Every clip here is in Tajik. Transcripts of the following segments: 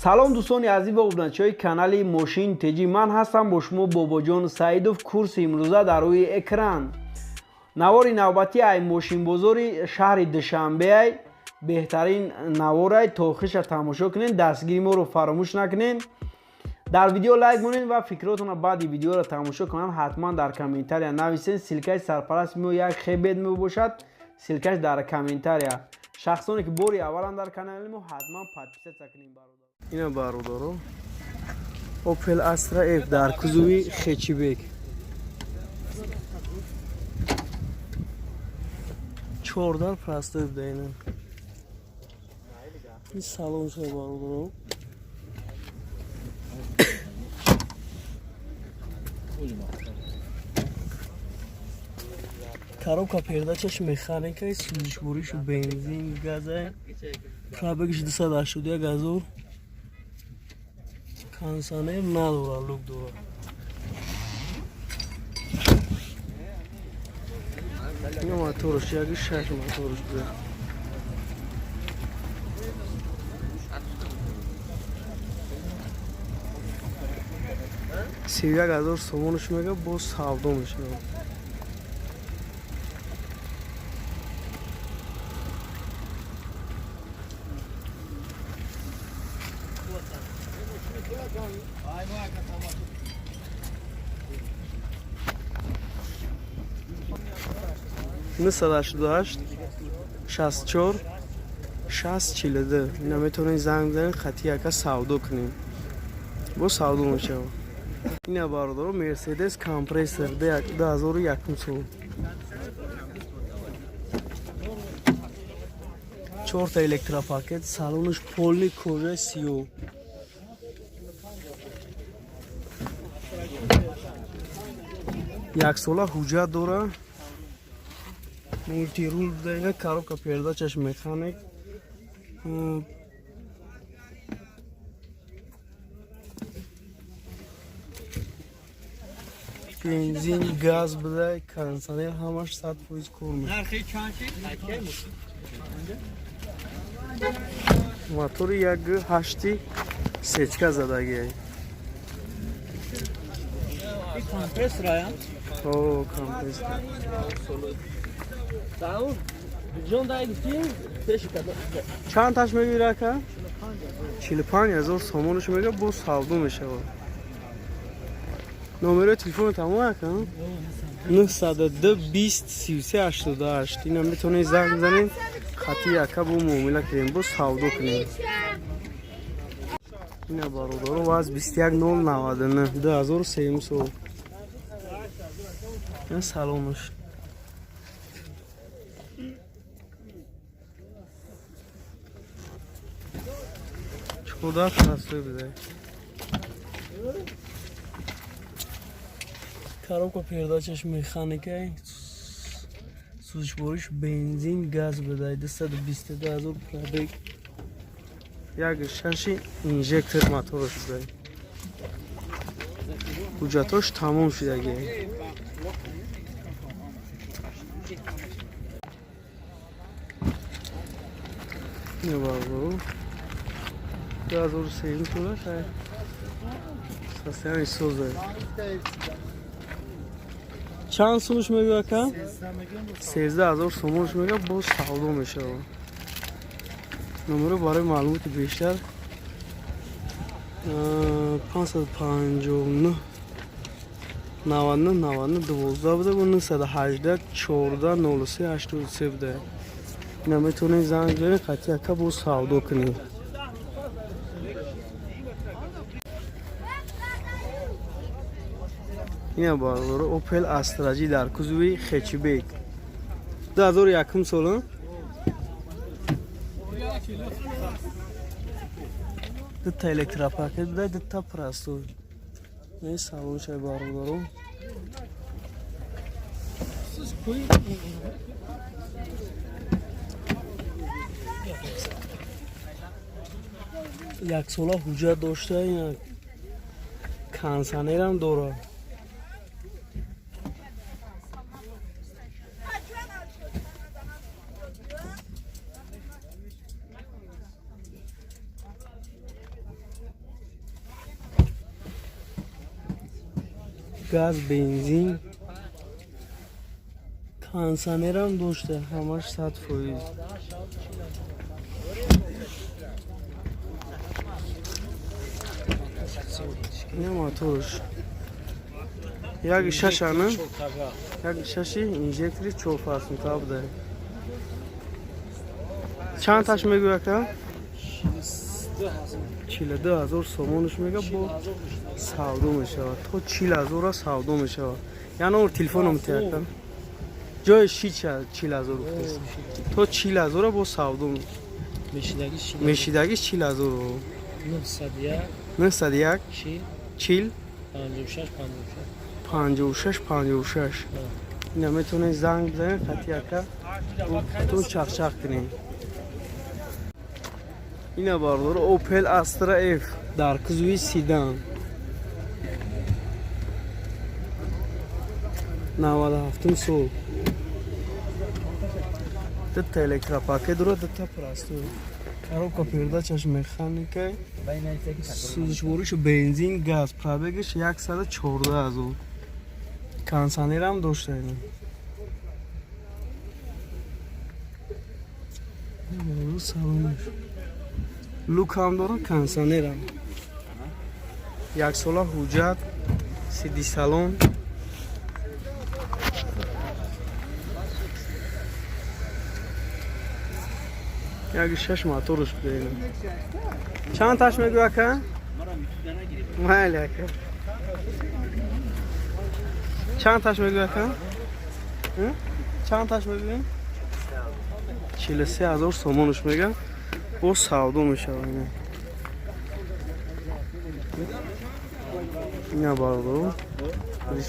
Салом дӯстони азиз ва обуначиҳои канали Мошин Теҷӣ. Ман ҳастам бо шумо Бобоҷон Саидов. Курси имрӯза дар рӯи экран. Навори навбатӣ ай мошинбозори шаҳри Душанбеай. Беҳтарин наворай, то охириша тамошо кунед, дастгири моро фаромӯш накунед. Дар видео лайк монед ва фикротонро баъди видеоро тамошо кунанд ҳатман дар комментария нависед. Ссылка и сарпарасти мо як хебет мебошад, ссылка ш дар комментария. Шахсоне ки бори аввалан дар канали мо ҳатман подписаться кунед, бародар. Ина бародаро, Opel Astra F дар кузови хэтчбек. Чордар простой буда ина. Ин салон шуда, бародаро. Коробка передача ш механика, сӯзишворишу бензин, газа, пробег иш 281 ҳазор, кондиционер надора, люк дора. Ина моторш яки шаш моторш буда. 31 ҳазор сомонаш мега, боз савдо мешавад. 988 64 60 42. Ина метавонед занг бизанед, хати яка савдо кунем, боз савдо мешавад. Ина бародаро, Мерседес Компрессор 2001 сол, чорта электропакет, салонаш полный кожа сиёҳ. Яксола ҳуҷҷат дора, мультируль буда. Ина коробка передача ш механик. Бензин, газ буда, кондиционер ҳамаш 100% кор мекунад. Мотори як ҳашти сечка задагиай. Компрессор. О, компрессор. Ҷон дай гуфтӣ пеши. Чанд таш мегирӣ, ака? 45 ҳазор сомонаш мега, боз савдо мешавад. Номерои телефони тамом, ака? 902 20 33 88. Ина метавонед занг бизанед, хати ака бо муомила кунем, боз савдо кунем. Ина бародаро, ВАЗ 21 099, 2003 сол. Ина салонаш. Чодар простой буда. Коробка передача ш механика, сӯзишвориш бензин, газ буда, 222 ҳазор пробег, як шаши инжектор мотораш буда. Ҳуҷҷатош тамом шудаги. Ина бародаро, 2003 сола, шай состояние соза. Чанд сумаш мегӯ, ака? 13 ҳазор сомонаш мега, боз савдо мешавад. Номеро барои маълумоти бештар 559 99 99 12 буда, бо 918 14 03 83 буда. Ина метавонед занг бизанед, хати ака боз савдо кунед. Ина бародаро, Opel Astra J дар кузови хэтчбек, 2001 сола, дута электропакет буда, дута простой. Не салон шай, бародаро. Яксола ҳуҷҷат дошта, ина кондиционерам дорад. Газ, бензин, кондиционерам дошта, ҳамаш 100%. Ина моторш як шашана, як шаши инжектори чорфарсунка буда. Чанд таш мегӯя, ака? 42 000 сомонаш мега, бо савдо мешавад. То 40 000-а савдо мешавад. Я номер телефоном тияка. Ҷои шича 40 000 гуфтест. То 40 000-а бо савдо мешидагиш 40 000. 901 40 56 56. Ина метавонед занг бизанед, хати ака ту чақчақ кунед. Ина, бардор, Opel Astra F дар кузови седан, 97 сол, дута электропакет дорад, дута простой, коробка передачаш механика, сӯзишворишу бензин, газ, пробегаш 114 000, кондиционерам дошта. Ина салонаш люкам дорад, кондиционерам, яксола ҳуҷҷат, сиди салон. Як шаш моторш буда. Чанд таш мегӯ, ака? Майли, ака. Чанд таш мегӯ, ака? Чанд таш мегӯ? 43 000 сомонаш мега, бо савдо мешавад. Ина, ина, бардоро,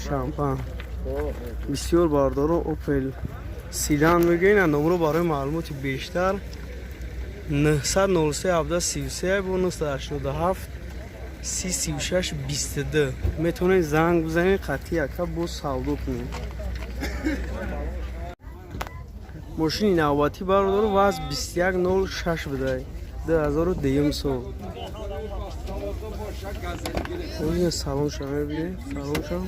шампан бисёр, бардоро. Опел седан мегӯ. Ина номро барои маълумоти бештар 903 17 33 бо 987 30 36 22 метавонед занг бизанед, қатъи ака бо савдо кунед. Мошини навбатӣ, бародаро, ваз 2106 будай, 2002 сол. Ина салонша мебинед, салонша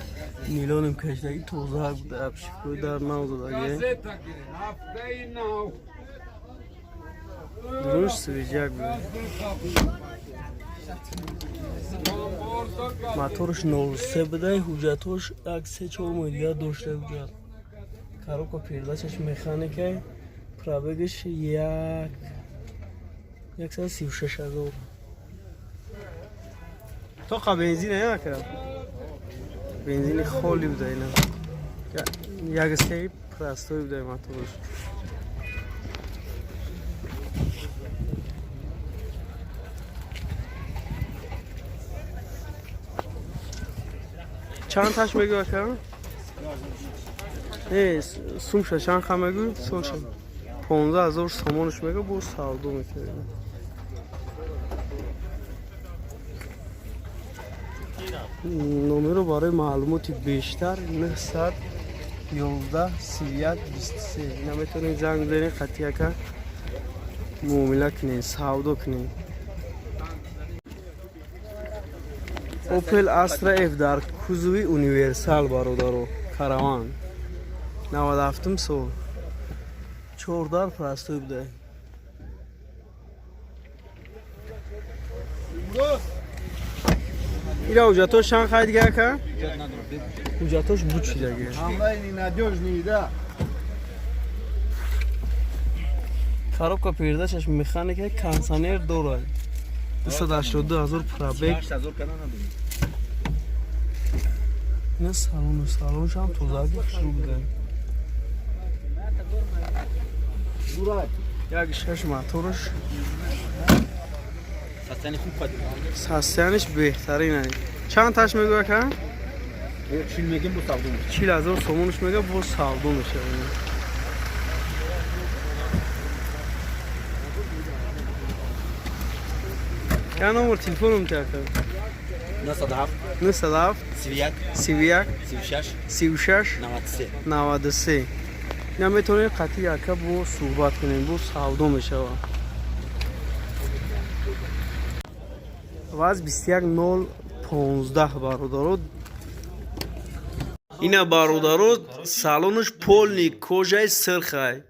нилоним кашидаги, тоза буда, обшивкои дар нав задаги, дуруш свежак буда. Моторш 03 будай, ҳуҷҷатош як се чор моҳи дигар дошта ҳуҷҷат. Коробка передачаш механикай, пробегаш як 136 000. Тоқа бензина яка бензини холи буда. Ина як сеи простой буда моторш. Чанд таш мегӯ, ака? Не, сумша чанд ха мегӯ? Солша 15 000 сомонаш мега, бо савдо мекунем. Номеро барои маълумоти бештар 911 31 23. Ина метавонед занг бизанед, хати ака муомила кунед, савдо кунед. Opel Astra F дар кузови универсал, бародаро, караван, 97 сол, чордар простой буда. Ира ҳуҷҷатош чанд хай дига, ака? Ҳуҷҷатош буд чидаги. Надёжный, да. Коробка передачаш механика, кондиционер дорад, 282 000 пробег. Ина салону, салоншам тозаги, хушрӯ буда. Як шаш моторш состояниш беҳтарин. Чанд таш мегӯ, ака? 40 000 сомонаш мега, боз савдо мешавад. Я номер телефоном ти, ака? 907 907 31 31 36 36 93. 93. Ина метавонед қатъи ака бо суҳбат кунем, бо савдо мешавад. Ваз 21015, бародаро. Ина, бародаро, салонаш полный кожаи сирхай,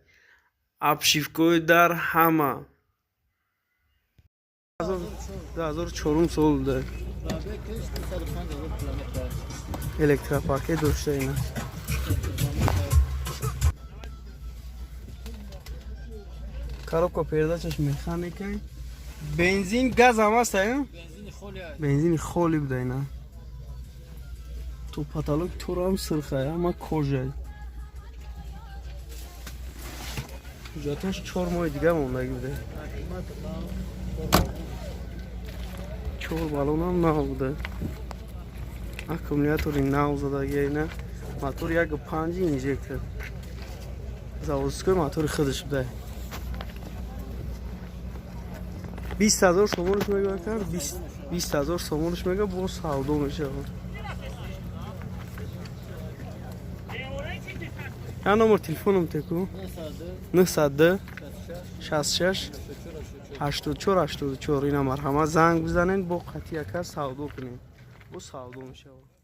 обшивкои дар ҳама. 2004 сол буда, электропакет дошта ина. Коробка передачаш механикай, бензин, газ ҳам аст, бензини холи буда ина. То потолок турам сирхай, ҳама кожай. Ҳуҷҷаташ 4 моҳи дига мондагӣ буда. Чор баллонам нав буда, аккумулятори нав задагия ина. Мотор 1,5 инжектор, заводской мотори худаш буда. 20 000 сомонаш мега кар, 20 000 сомонаш мега, бо савдо мешавад. Я номер телефоном теку: 902 66 84 84. Ина, марҳамат, занг бизанед, бо қатъи яка савдо кунем, бо савдо мешавад.